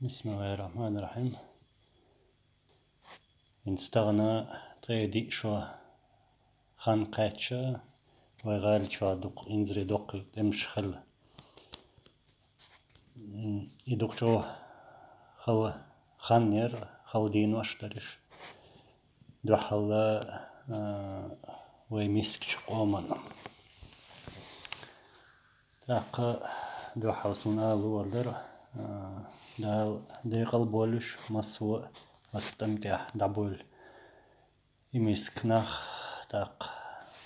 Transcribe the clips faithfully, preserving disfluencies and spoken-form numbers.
بسم الله الرحمن الرحيم. ХӀинца тахана ткъе диъ шо хан кхаьчча, вай гӀалачохь дукха инзаре доккхий тӀемаш хилла. И дукха чӀогӀа хала хан яр, хала денош дар уж. Дуьххьал а, вай мискачу къоман. ТӀаккха дуьххьал суна ала луур дара, а, Дала декъал болуш массо а аса тӀам тӀехь дӀаболу и миска нах, тӀаккха,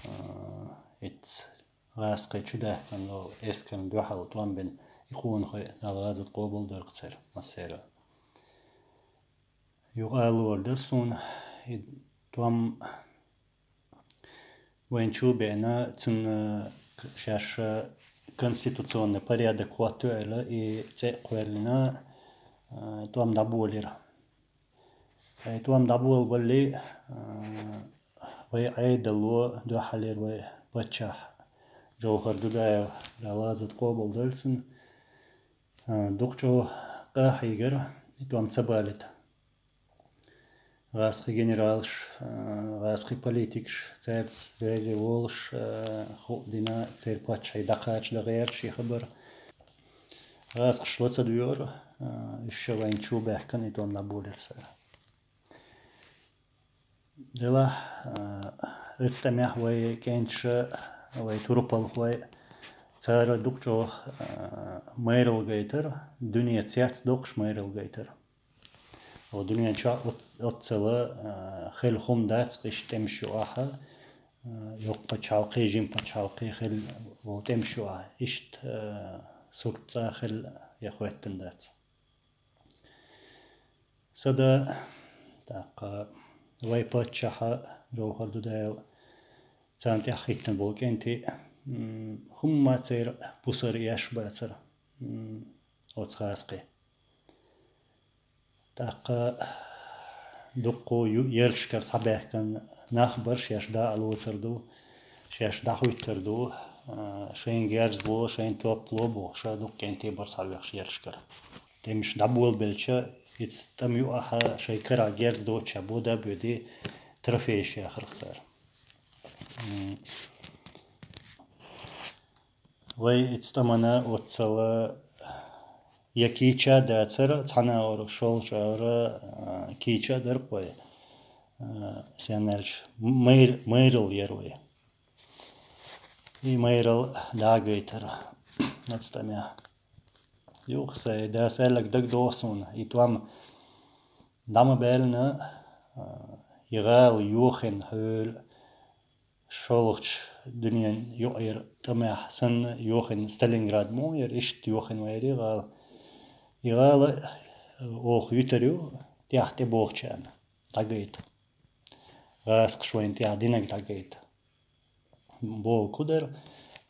а, ицца гӀазкхий чу даьхкина долу эскарна дуьхьал тӀом бина и къонахой Дала гӀазот къобал дойла церан массеран. Юха ала луур дара суна, и тӀом вайна чу а беана, цунна шаьш конституционный порядок хӀотто аьлла, и цӀе а кхоьллина, а, тӀом дӀаболийра. И тӀом дӀаболабалале, а, вай Ӏедало дуьххьалера вай паччахь Джовхар Дудаев, Дала гӀазот къобал дойла цуьнан, а, дукха чӀогӀа къахьийгара и тӀом ца балийта. ГӀазкхий генералаш, а, гӀазкхий политикаш, цаьрца везе волуш, а, хууш дина, церан паччахье дӀакхача дан гӀерташ и хабар. ГӀазкхаша ла ца доьхура, а, уьш ша вайна чу а баьхкина, и тӀом дӀаболийра цара. Делахь, а, оцу тӀамехь вай кӀенташа, вай турпалхой, цара дукха чӀогӀа, а, майралла гайтара, дуьне цецдоккхуш майралла гайтара. О, дуьнен чохь оц-, оццала, а, хила хӀума дац, иштта тӀемаш юкъахь, а, йоккха пачхьалкхе, жима пачхьалкхе хила волу тӀемаш юкъахь, иштта, а, сурт цӀа хила я хӀоьттина дац. Сада, тӀаккха вай паччахьа Джовхар Дудаев, царна тӀехь хӀиттина болу кӀентий, м, хӀумма церан пусар еш бацара, м, оцу гӀазкхе. ТӀаккха дуккха ю-, ярташкара схьабаьхкина нах бара, шаьш дӀа а лоцур ду, шаьш дӀахӀуьттур ду, а, шайн герзало, шайн топ ло бохуш, дуккха кӀентий бара схьавоьхуш ярташкара. ТӀемаш дӀаболабелча, ицца тӀам юкъахь шайн карахь герз доцуш, бода а боьдий, трофейш яхара цара. М. Вай ицца тӀамана оццала я кийча а дацара, цхьана агӀор, шолгӀачу агӀор, а, кийча а дара вай, а, сенна аьлча, майр-, майралла яра вай. И майралла дӀа а гайтара оцу тӀамехь. Юха сайн дас аьлларг дагадогӀу суна, и тӀом дӀа ма баьллина, а, и гӀала йохийна хьуьлла, шолгӀачу дуьненан юкъара тӀамехь санна йохийна, Сталинград муха яра, иштта йохийна вайра и гӀала. И гӀала оха юьтур ю, тӀехь тӀебогӀучарна дӀагайта. ГӀазкхаша вайна тӀехь динарг дӀагайта. Бохург хӀун дара,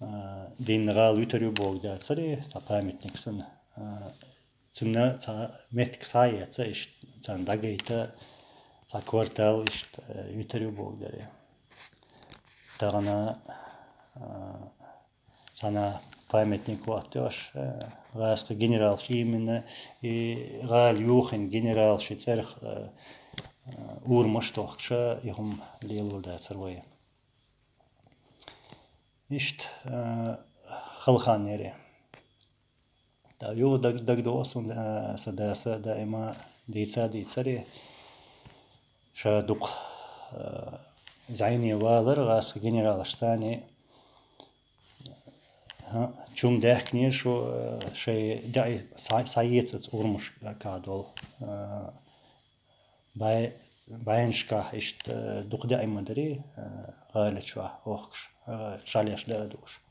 а, дийнна гӀала юьтур ю бохург дацара, цхьа памятник санна. А, цунна цхьа меттиг схьа а эцна, иштта царна дӀагайта, цхьа квартал иштта, а, юьтур ю бохург дара. Тахана, а, цхьана памятник хӀоттош, а, гӀазкхи генералш именно, и гӀала йохийна генералши цӀерах, а, а, урамаш тохкуша, и хӀума лелор дацара вай. Иштта, а, хала хан яра. Та юха даг-, дагадогӀу суна, а, сан даса даима дийца а дийцара, ша дукха, а, зӀене валара гӀазкхи генералашца цхьаьна, а, чум даьхкинера шу, а, шайн даьӀе схьа-, схьаэца оцу урамашкахь долу, а, бӀе-, бӀеннашкахь иштта, э, дукха даима дарий, э, гӀала чохь вохкуш, э, жӀалеш даа а дууш.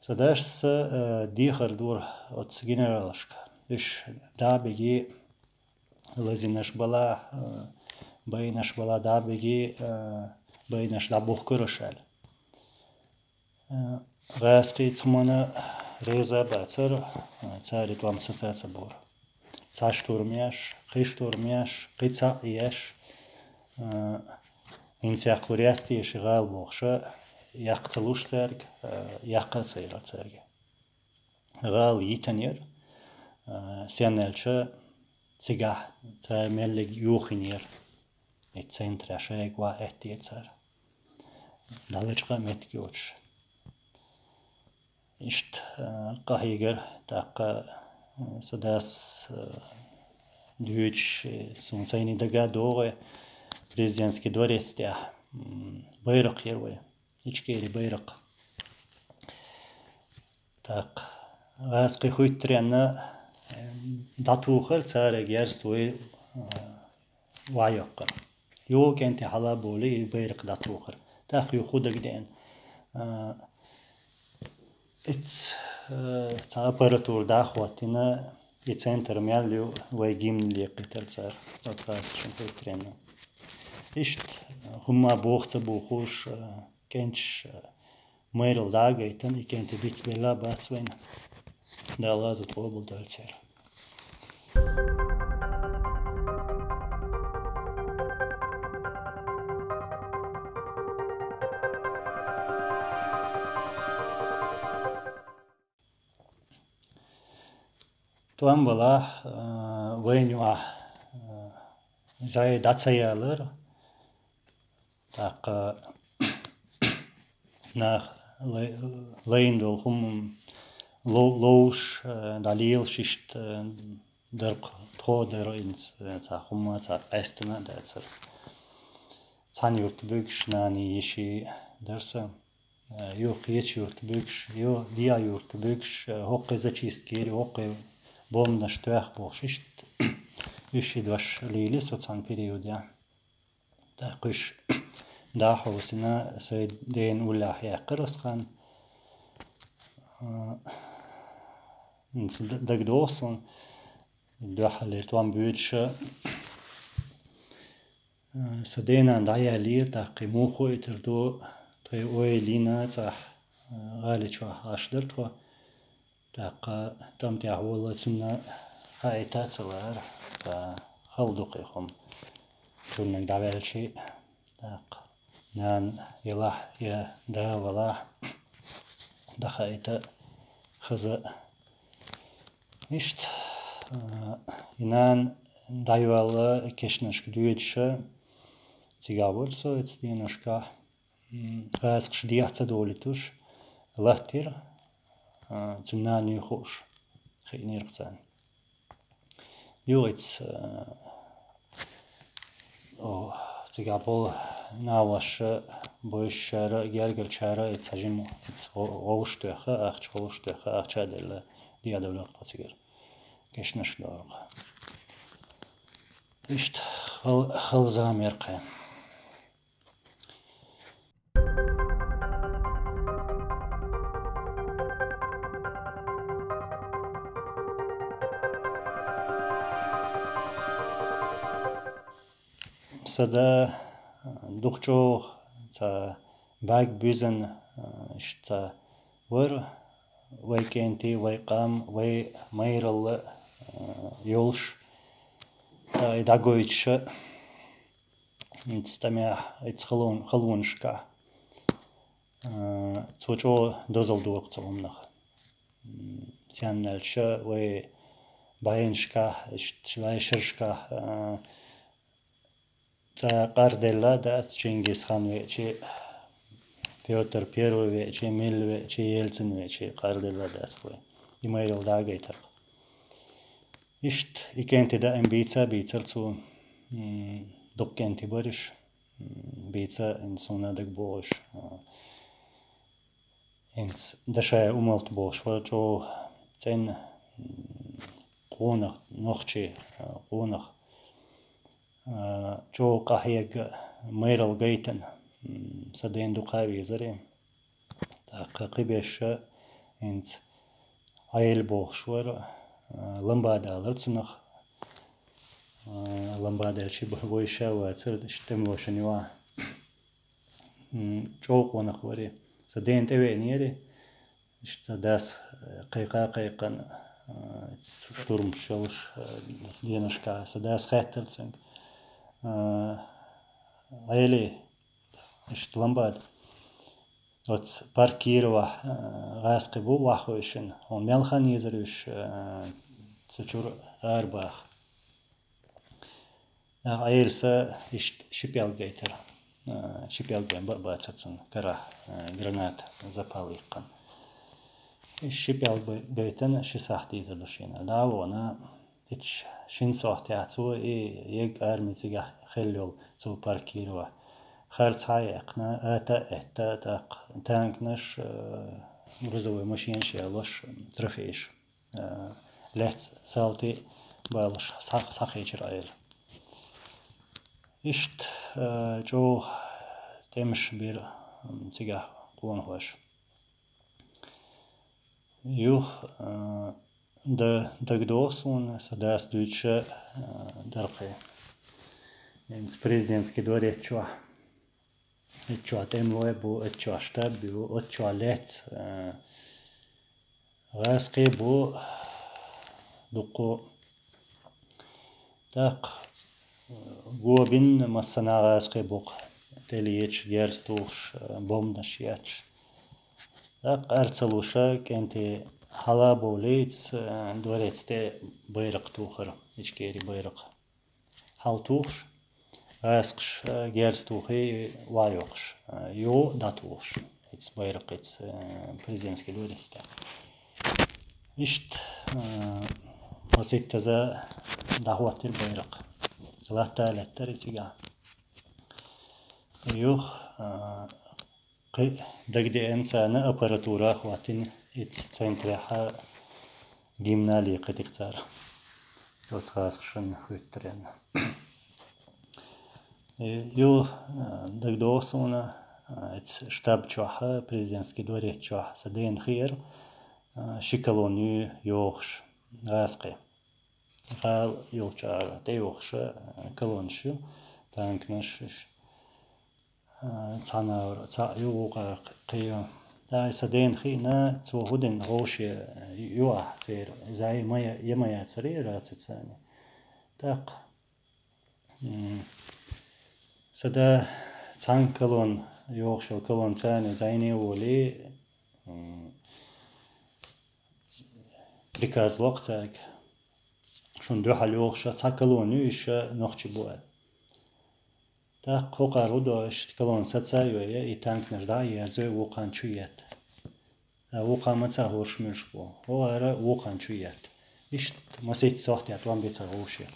Сан дас, э, дехар дора оцу генералашка. Уьш дӀа а бигий, лазийнаш балахь, э, байнаш балахь дӀа а бигий, э, байнаш дӀабухкура аша аьлла. Э, гӀазкхий цхьа хӀуманна реза а бацара, э, цара и тӀом саца а ца бора. Цхьа штурм еш, кхин штурм еш, кхин цхьаъ еш, э, хӀинца яккхалур яц те ши гӀала бохуша, яккха ца луш цаьрга, э, яккха а ца йира цаьрга. ГӀала йитинера, Сенна аьлча, цигахь цара меллиг юхийнера. И центре шайга ван аьттера цара. ДӀалечкъа а меттиг йоцуш. Иштта, а, къахьийгара, тӀаккха, а, сан дас, а, дуьйцуш, а, суна сайна дага а догӀу, президентский дворец тӀехь, м, байракх яра вай, Ичкери байракх. ТӀаккха гӀазкхий хуьттаренна, а, дӀатухара цара герз вай, а, ван йоккхура. Юха кӀентий хьала а бовлий, и байракх дӀатухара. ТӀаккха юха хӀун дагадеана? А, ицца, а, цхьа аппаратура дӀахӀоттийна, и центр мел ю, вай гимн лекхийтира цара, оцу гӀазкхашна хуьттаренна. Иштта, хӀумма боху ца бохуш, а, кӀенташ, а, майралла дӀа а гайтина, и кӀентий бицбелла а бац вайна. Дала Ӏазап къобалдойла церан. ТӀом балахь, а, вайна юкъахь, а, зӀе дӀа ца ялара, тӀаккха нах лай-, лайна долу хӀума лов-, ловш, а, дӀалелаш иштта, а, дара кхо-, тхо дара, хӀинца, а, цхьа хӀума, цхьа къаьстина а дацара. Цхьана юьрта буьгуш, нанеи йиши дара сан. Э, юха кхечу юьрта буьгуш, ю-, дегӀан юьрта буьгуш, э, хӀокхуьнан зачистка йира, хӀокхуьнан бомбанаш тоьхна бохуш иштта. Уьш и дош лийли со цхьана периодехь. ТӀаккха уьш дӀа а хьовсийна, сайн дена уллехь яьккхира аса хан. Э, хӀинца д-, дагадогӀу суна, дуьххьарлера тӀом боьдуш, Сан денана дӀаяьллера, тӀаккха и муха хууьйтур ду, тхайн ойла йина цӀахь, гӀали чохь Ӏаш дара тхо. ТӀаккха тӀам тӀехь волу цунна хаийта а ца лаьара, ца хала ду кхин хӀума. Чуннаг дӀаваьлчий, тӀаккха нана елахь я да валахь, дӀахаийта хаза. Иштта, а, и нана дӀайоьлла кешнашка доьдуша, цигахь вара со оцу деношкахь, м, гӀазкхаша дехьа ца долуьйтуш, латтира, а, цуьнан нана юй хууш, хиънера царна. Юха ица, а, О, цигахь болу нахаша, бовзучара, гергарчара, и ца жима, и ца гӀо-, гӀовш тоьхна, ахча гӀовш тоьхна, ахча а делла, дехьа довлира тхо цигара. Кешнаш дора. Иштта хал-, хала зама яра кхин. Сан да дукха чӀогӀа цхьа бӀаьрг буьзна, иштта цхьа вара вай кӀентий, вай къам, вай майралла йолуш, цхьа и дӀагойтуша, ица тӀамехь, ица халон-, халонашкахь. Цо чӀогӀа дозалла дора цу хӀуманах. М, сенна аьлча, вай бӀеннашкахь, иштта вай шерашкахь, а, цкъа къарделла дац, Чингис хан веача, Пётр Первый веача, милла веача, Ельцин веача къарделла дац вай. И майралла дӀагайтарх. Иштта и кӀентий даим бийца а бийцара цо, м, дукха кӀентий бара уьш, м, бийца а, хӀинца суна дага бохуш, а, хӀинца Дашаев Умалт бохуш вара чӀогӀа цӀена, м, къонах, нохчи, а, къонах, а, чӀогӀа къахьегна, майралла гайтина, м, сан дена дукха а везара. ТӀаккха кхиберша хӀинца Ӏела бохуш вара, а, Ламбада алара цунах. А, Ламбада аьлча б-, вай ша вацара, иштта тӀемалошна юкъахь. М, чӀогӀа къонах вара. Сан дена тӀевеанера, иштта сан дас кхайкха а кхайкхина, а, штурмаш йолуш, а, деношкахь сан дас хаьттара цуьнга. А, Ӏели, иштта Ламбада. Оцу парк Кировахь, а, гӀазкхий бу ваххуьйшина. Хьуна мел хан езара уьш, а, цу чура арабаха. Ӏелас иштта ши пӀелг гайтар. Ши пӀелг вайна ба а бацар цун карахь, граната запал иккхина. Ши пӀелг гайтина ши сахьт дийзар ду шена. ДӀа а вахана, итт шин сахьтехь цо и ерриг арми цигахь хилла йолу цу паркиро. Харц схьа а яьккхина, ата а этта, тӀаккха танкаш, грузовой машинаш ялош, трофейш лаьцна салти балош схьа-, схьакхечира Ӏела. Иштта чӀогӀа тӀемаш бира цигахь къонахоша. Юха дагадогӀу суна, сан дас дуьйцуш дара кхин. ХӀинца президентский дворец чохь. Оцу чохь тӀемалой бу, оцу чохь штаб ю, оцу чохь лаьцна гӀазкхий бу дуккха. ТӀаккха го бина массанхьа гӀазкхий бу-кх, тӀелеташ, герз тухуш, бомбанаш етташ. ТӀаккха ара ца луш, кӀентий хьала а бовлий, дворец тӀе байракх тухура, Ичкери байракх. Хьала тухуш, гӀазкхаша герз тухий, охьайоккхуш, юха дӀатухуш, ица байракх, ица президентский дворец тӀе. Иштта масийттаза дӀахӀоттийра байракх. Латта а лаьттара и цигахь. Юха кхин дагадеана царна, аппаратура а хӀоттийна, ица центрехь гимн а лийкхийтира цара. Оцу гӀазкхашна хӀоьттаренна. Юха дагадогӀу суна, ица штаб чохь, президентский дворец чохь сан дена хиира ши колонна ю йогӀуш гӀазкхий. Гала йолчу агӀор тӀейогӀуш колоннаш ю, танкаш, уьш. Цхьана агӀор цхьаъ ю, вукхара кхин ю. ТӀаккха сан дена хиъна, цо хӀун дина, вовшийн ю ахь церан, зӀе ма я, я ма яцара раций царна. ТӀаккха сан да цхьана колонна, йогӀуш йолу колонна царна зӀене а волий, приказ ло-кх цаьрга. Шуна дуьхьал йогӀуш цхьа колонна ю, уьш нохчий бу аьлла. ТӀаккха хӀокхара хӀун до, иштта колонна саца а йой, и танкаш дӀа а ерзой, вукхарна чу етта. Вукхарна ма ца хӀорш муьлш бу. ХӀокхара вукхарна чу етта. Иштта масийтта сохьтехь тӀом бийцара вовшийн.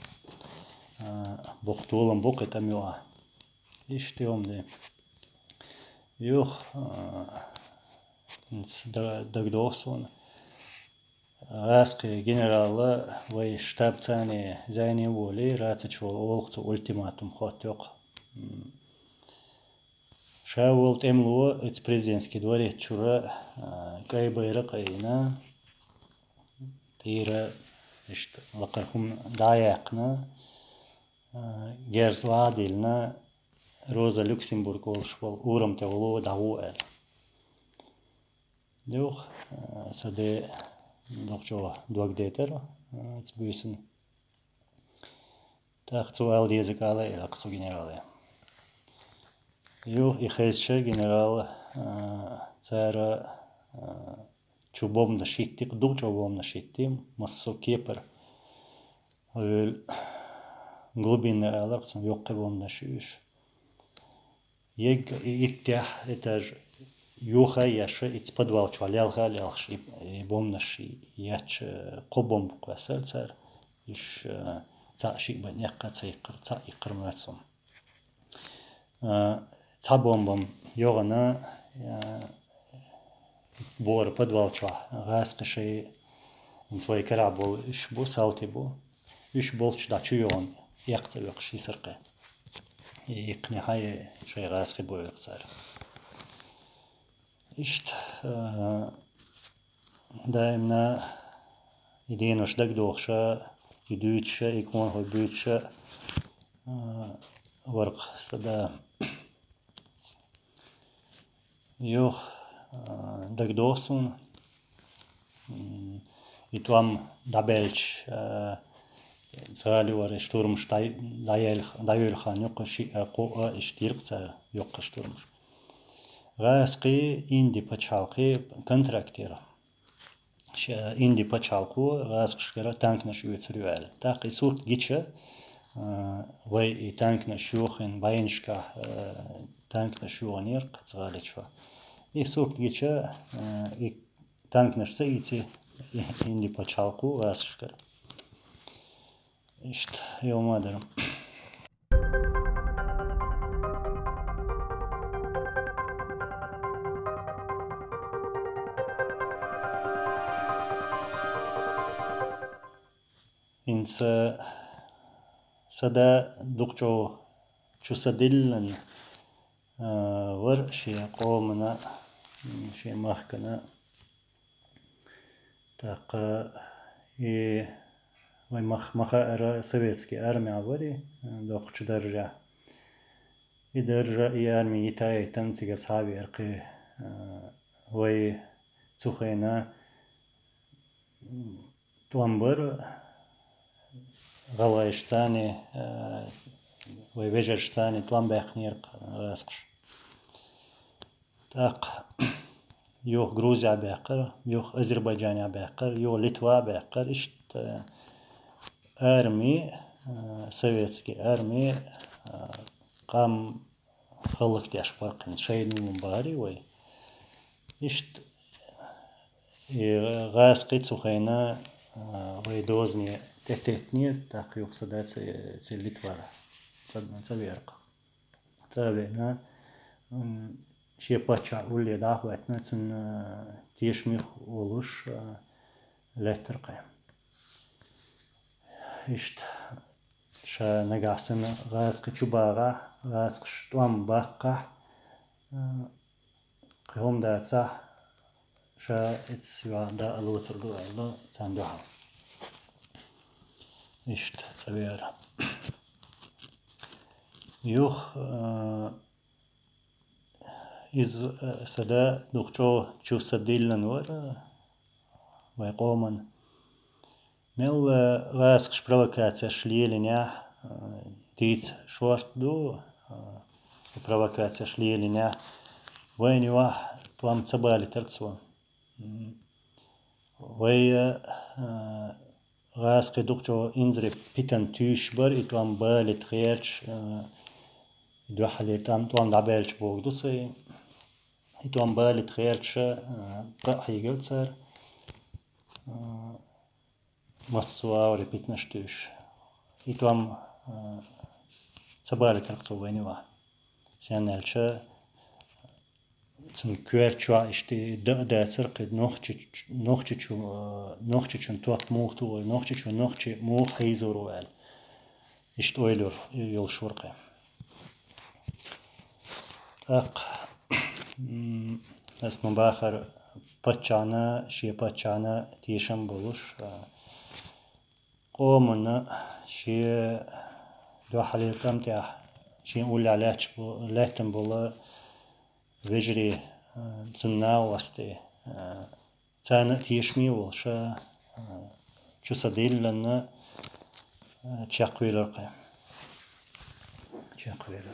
Боккха толам бу кхин тӀам юкъахь. Иштта хӀума ду. Юха, хӀинца дагадогӀу суна. ГӀазкхийн генерал вай штаб царна зӀене а волий, раций чу волу олу-кх цо, ультиматум хӀоттайо-кх. Ша волу тӀемало оцу президентский дворец чуьра кӀайн байракх а айина, тӀера иштта лакхара хӀума дӀа а яьккхина, герз ваха а диллина, Роза Люксембург олуш волу урам тӀе гӀоло дӀагӀо аьлла. Юха, сан ден доккха чӀогӀа дог дайтира оцу буьйсанна. ТӀаккха цо ала дезарг ала элира-кх цу генерале. Юха и хезча генерал, цара чу бомбанаш хӀитти-кх, дукха чӀогӀа бомбанаш хӀитти, массо а кепара. Глубинный алар-кх цунна, йоккхий бомбанаш ю уьш. Ега и иттех этаж йохо а еш, ица подвал чохь лелха а лелхаш, и, и бомбанаш етташ, кхо бомба кхоьссира цара. Уьш, э, цхьаъ шиъ бен эккха ца иккхира, цхьаъ иккхира моьтту суна. Э, цхьа бомба йогӀана, э, бора подвал чохь гӀазкхий шайн, хӀинца вай карахь болу уьш бу, салти бу. Уьш болчу дӀа чу йогӀана, эккха ца оькхуш йисира кхин. И иккхинехь а шайн гӀазкхий бу элира цара. Иштта, а, даимна и денош дагадохуша, и дуьйцуша, и къонахой буьйцуша, а, вара-кх сан да. Юха, а, дагадогӀу суна, м, и тӀом дӀабаьлча, а, цхьа луьра и штурмаш дӀа-, дӀаелха-, дӀайоьлху хан юккъе шиъ а, кхоъ а, иштта йира-кх цара юккъе штурмаш. ГӀазкхий, Инди пачхьалкхе контракт яра. ша Инди пачхьалкхо гӀазкхашкара танкаш оьцур ю аьлла. ТӀаккха и сурт гича, а, вай и танкаш йохийна, бӀеннашкахь, а, танкаш йохийнера кхаца гӀаличо. И сурт гича, а, и танкаш ца ийци и Инди пачхьалкхо гӀазкхашкара. Иштта, йо, ма дара. ХӀинца са да дукха чӀогӀа чу са диллина, а, вара шен къомана, м, шен махкана. ТӀаккха и вай мах-, ма хаара, советский армехь вара и, а, доккхачу даржехь. И даржа, и арми йита а йитина, цигара схьа а веара кхин, а, вай цу хенахь тӀом бара, гӀалгӀайшцани, а, вай вежаршцани тӀом баьккхинера гӀазкхаша. ТӀаккха юха Грузехь баьккхира, юха Азербайджанехь баьккхира, юха Литвахь баьккхира. Иштта арми, а, советский арми, а, къам хӀаллакдеш бара кхин, шайна ма бахара вай. Иштта и гӀазкхий цу хенахь, а, вай дозане тӀететтинера, тӀаккха юха са да ца, ца Литвара, ца, ца веара кхин. ЦӀа а веана, м, шен паччахь улле дӀа а хӀоьттина, цунна, а, тешаме волуш, а, лаьттара кхин. Иштта ша нагахь санна гӀазкхий чу багӀахь, гӀазкхаша тӀом баккхахь, а, кхин хӀума дацахь, ша эцца юьхь дӀа а лоцур ду аьлла, царна дуьхьал. Иштта цӀа веара. Юха, а, иза, а, са да дукха чӀогӀа чу са диллина вара вай къоман. Мел, а, гӀазкхаша провокацеш лелийнехь, а, дийца шорта ду, а, провокацеш лелийнехь, вайна юьхь тӀом ца балийтар цо. М, вай, а, гӀазкхий дукха чӀогӀа инзаре питана туьйсуш бара, и тӀом балийта гӀерташ, а, дуьххьалера тӀом, тӀом дӀабаьлча богу ду сайн. И тӀом балийта гӀерташ, а, къа а хьийгара цара, а, массо а агӀор питанаш туьйсуш. И тӀом, а, ца балийтар цо вайна юьхь. Сенна аьлча, цуьнан коьрта чохь иштта дан а дацара кхин нохчи-, нохчичу, а, нохчичун топ муха тухур, нохчичун нохчи муха хьийзор ву аьлла. Иштта ойла йолуш вара кхин. ТӀаккха, м, ас ма бахара, паччахьна, шен паччахьна тешам болуш, а, къомана шен дуьххьалера тӀам тӀехь, шен уллехь лаьтташ бу-, лаьттина болу вежарий, а, цуьнан накъостий, а, царна а тешаме а волуш, а, чу са диллина, а, чекхвелира кхин. Чекхвелира.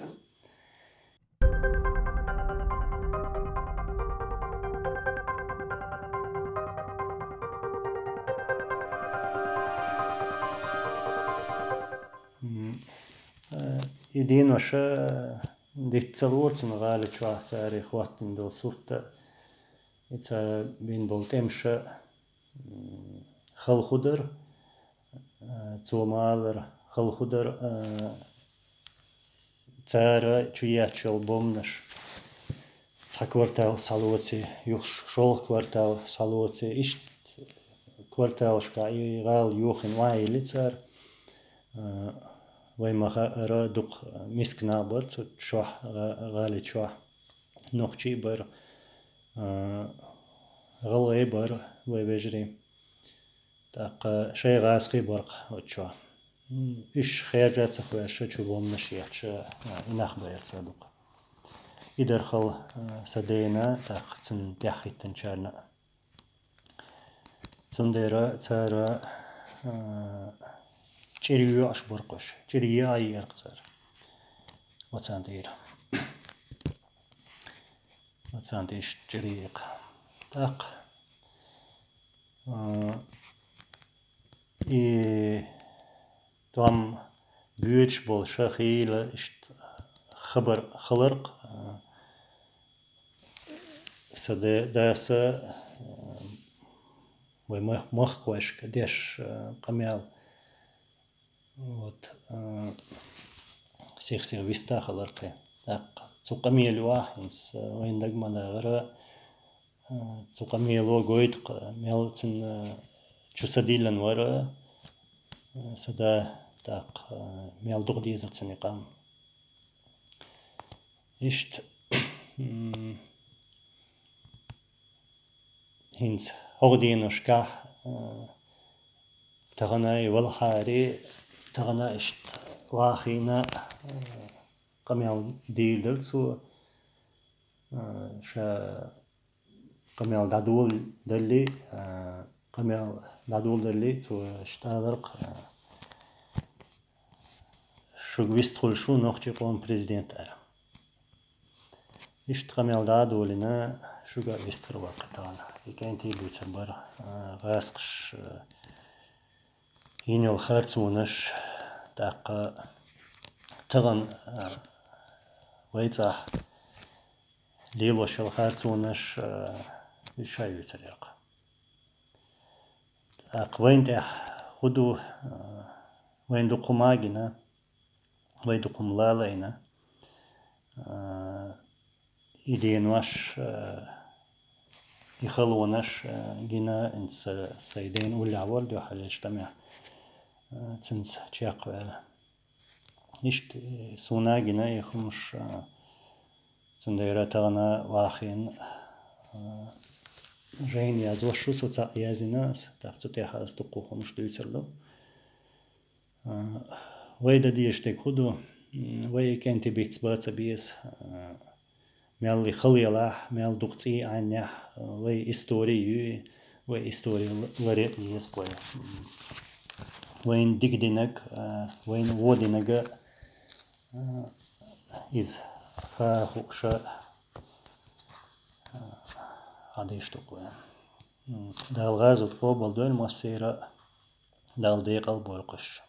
М, э, и денош, э, диц ца лора цунна гӀали чохь цара хӀоттийна долу сурт а, и цара бина болу тӀемаш а, м, хала хӀун дара, э, цо ма-аллара, хала хӀун дара, э, цара чу етташ йолу бомбанаш. Цхьа квартал схьалоций, юха шолгӀа квартал схьалоций, иштта кварталашкахь и гӀала йохийна охьайиллира цара. А, вай ма-хаара, дукха миска нах бара цу чохь, гӀа-, гӀали чохь. Нохчий а бара, а, гӀалгӀай а бара, вай вежарий. ТӀаккха шайн гӀазкхий бара кхин оцу чохь. М, уьш хержа а ца хьоьжуш, чу бомбанаш етташ, а, и нах байра цара дукха. И дара хала, а, сан дена, тӀаккха цунна тӀаьхьахӀиттинчарна. Цундела цара, а, чӀир йоьӀуш бара кхуш. ЧӀир йоьӀуш бара кху цара. Оцарна тӀера. Оцарна тӀера чӀир йоьӀуш. ТӀаккха. А, и там буьйцуш болуш хийла иштта хабар хиларх, а, са де-, даса, а, вай мах-, махкошка деш, а, къамел. Вот, а, сих-сих виста хиларх. ТӀаккха цу къамел юахь, хӀинца, а, вайн дага ма дагӀара, а, цу къамело гойту-кх, мел цунна чу са диллина вара, а, са да, тӀаккха, а, мел дукха дезара цунна къам. Иштта, м, хӀинца хӀокху деношкахь, а, тахана и валахьари, тахана иштта вахийна, а, къамел дийр дара цо, а, ша къамел дӀадоладалли, а, къамел дӀадоладалли, цо иштта аларх, а, шуьга вист хуьлуш ву нохчийн къоман президент аьлла. Иштта къамел дӀа а долийна, шуьга а вист хир вара-кх тахана. И кӀентий буьйцур бара, а, гӀазкхаша, а, йина йолу харцонаш, тӀаккха тахана, а, вай цӀахь лелош йолу харцонаш, а, иза ша юьйцур яра-кх. ТӀаккха вайна тӀехь хӀун ду, а, вайна дукха хӀума а гина, вай дукха хӀума лалайна, а, и денош, а, и халонаш, а, гина, хӀинца са-, сайн ден уллехь вара дуьххьарлечу тӀамехь, а, цуьнца чекхваьлла. Иштта, э, суна а гина и хӀумаш, а, цундела тахана вахийна, а, жайна язвеш ву со цхьаъ яздина ас, тӀаккха цу тӀехь ас дуккха хӀумаш дуьйцур ду. А, вай дан дезаш дерг хӀун ду? М, вай и кӀентий бицбан ца беза, а, мел и хала елахь, мел дукха цӀий Ӏаьннехь, а, вай истори ю, вай истори л-, ларъян еза-кх вай. М, вайна дика динарг, а, вайна вон динарг, а, иза ха хууш а, а, Ӏадеш ду-кх вай. М, Дала гӀазот къобалдойла массеран а, Дала декъал бойла уьш.